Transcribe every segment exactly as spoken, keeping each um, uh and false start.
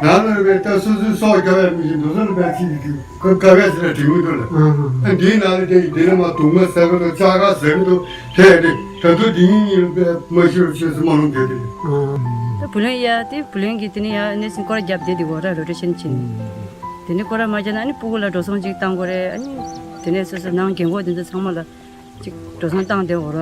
རང་ལ་བའི་ལྟ་སོ་སོའི་སྲོག་རྒྱབ་ཡ་མི་ཤེས་འདུག་སོ་ལ་བའི་ཚིག་གི་ཁོ་དཀའ་བས་ཟེར་ན་དྲི་མི་འདུག་ལ། ཨ་འདིའི་ནང་ལ་དེ་དེ་ནས་མ་དུང་མ་ཟ་གི་འདུག་ལྕགས་ཁ་ཟ་གི་འདུག་དེ་ཡ་དེ་ད་དུང་དེ་ཉིན་གཉིས་ལ་བའི་མ་ཤི་རུ་ཆོས་སུ་མ་ལོང་དེ་དེ། ད་བུ་ལོན་ཡ་དེ་བུ་ལོན་གྱི་དེ་ནས་ཡ་ནས་སིན་སྐོར་རྒྱབ་བསྡད་དེ་འོ་ར་རོ་ཏེ་ཤན་ཕྱིན། དེ་ནས་སྐོར་ར་མ་རྒྱབ་ན་ཨ་ནི་སྤུ་གུ་ལ་འགྲོ་སོང་ཅིག་བཏང་དགོས་རེད། ཨ་ནི་དེ་ནས་སོ་སོ་ནང་རྒན་གོག་དེ་ཚོ་ཚང་མ་ལ་ཅིག་འགྲོ་སོང་བཏང་བསྡད་འོ་ར།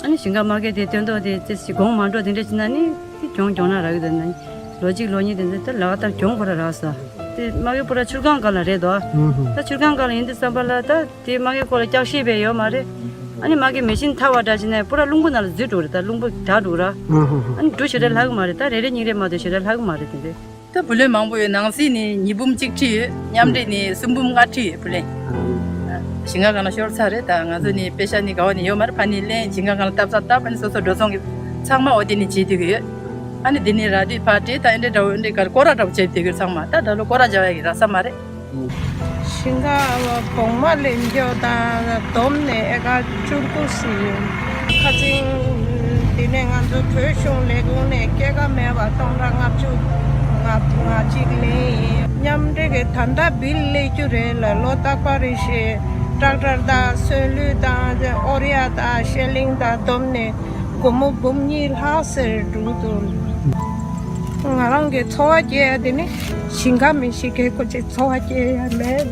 ཨ་ནི་ཞིང་ཁ་མ་སྐྱེས་དེ་སྟོན་ཐོག་དེ་ཙི་ཞིག་གོང་མ་འགྲོ་དེ་འདྲ་བྱས་ན་ནི་དེ་གྱོང་གྱོང་ན་རག་གི་འདུག་ན་ནི་ལོ་གཅིག་ལོ་གཉིས་དེ་ཚོ་ད་ལག་བསྟར་གྱོང་ཁོ་ར་རག་ས། དེ་མ་གི་པུ་ར་ཆུར་སྒང་སྒང་ལ་རེད་དོ། ད་ཆུར་སྒང་སྒང་ལ་ཡིན་དུས་ཙམ་པ་ལ་ད་དེ་མ་གི་ཁོ་ལ་ལྕགས་ཤེད་བས་ཡོད་མ་རེད། ཨ་ནི་མ་གི་མེ་ཤིན་ཐར་བ་འདྲ་བྱས་ནས་པུ་ར་རླུང་བུ་ནང་ལ་འཛུལ་འགྲོ་རེད། ད་རླུང་བུ་དྲག་འགྲོ་ར། ཨ་ནི་འགྲོ་ཞེ་དྲག་ལྷག་གི་མ་རེད། ད་རེ་རེ་གཉིས་རེ་མ་གཏོགས་ཞེ་དྲག་ལྷག་གི་མ་རེད་དེ་འདྲ། ད་བུ་ལོན་མང་པོ་ཡོད། ནང་སྲིད་ནས་ཉིས་འབུམ་གཅིག་ཁྲི་ཡོད། མཉམ་འབྲེལ་ནས་སུམ་འབུམ་ལྔ་ཁྲི་ཡོད་བུ་ལོན། ཞིང་ཁ་སྒང་ལ་ཤོར་ཚར་རེད། ད་ང་ཚོ་ནས་པེ་ཤ་ནི་ག་བ་ནས་ཡོད་མ་རེད། ཕ་ནི་ལེན་ཞིང་ཁ་སྒང་ལ་བཏབ་ས་བཏབ། ཨ་ནི་སོ་སོ་འགྲོ་སོང་གི་ཚང་མ་འོ་དེ་ནས་བྱེད་སྡོད་ཀྱི་ཡོད། ཨ་ནི་དེ་ནས་ར་དུས་ཕར་སྤྲད། ད་ཨེ་འདྲ་འདྲ་བོ་ཨེ་འདྲ་གར་སྐོར་ར་འདྲ་བོ་བྱེད་སྡོད་ཀྱི་ཚང་མ། ད་ད་ལོ་སྐོར་ར་རྒྱག་ཡ་གི་རག་ས་མ་རེད། ཞིང་ཁ་བོང་མ་ལེན་རྒྱུ་དང་བསྡོམས་ནས་ཨེ་ཀར་བཅུ་དགུ་ཟིན་ཡོད། ཁ་ཚིང་། དེ་ནས་ང་ཚོ་བོད་གཞུང་ལས་ཁུངས་ནས་སྐྱེད་ཀ་མེད་པ་སྟོང་ཕྲག་ལྔ་བཅུ་ང་ང་གཅིག་ལེན་ཡིན། མཉམ་འབྲེལ་གྱི་ད་ལྟ་བིལ་སླེབས་རྒྱུ་རེད་ལ། ལོ་རྟག་པ་རེ་བཞིན་ཊེག་ཊར་དང་སོན་ལུད་དང་ཨོ་རི་ཡ་དང་ཤེལ་ལིང་དང་བསྡོམས་ནས་སྒོར་མོ་འབུམ་གཉིས་ལྷག་ཙམ་འགྲོ་གི་འདུག་ང་རང་གི་འཚོ་བ་སྐྱེལ་ཡ་དེ་ནི་ཞིང་ཁ་མི་ཞིག་གི་ཁོ་ཅིག་འཚོ་བ་སྐྱེལ་ཡ་མེད།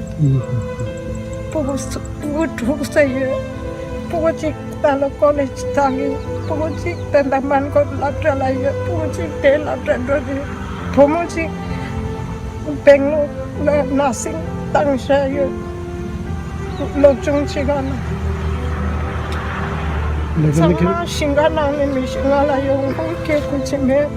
སྤུ་གུ་སྤུ་གུ་དྲུག་ཙམ་ཡོད། སྤུ་གུ་གཅིག་ད་ལོ་ཀོ་ལེཇ་བཏང་ཡོད། སྤུ་གུ་གཅིག་ད་ལྟ་མོན་གྷོ་སློབ་གྲྭ་ལ་ཡོད། སྤུ་གུ་གཅིག་དེ་སློབ་གྲྭ་འགྲོ་དུས་བུ་མོ་གཅིག་སྦེང་ལོར་ལ་ནར་སིང་བཏང་བཞག་ཡོད། སློབ་སྦྱོང་བྱེད་ག་ན། ལས་ཀ་ཚང་མ་ཞིང་ཁ་ནང་ནས་མི་ཞིག་ང་ལ་ཡོང་སྒོ་སྐྱེལ་དགོས་ཀྱི་མེད།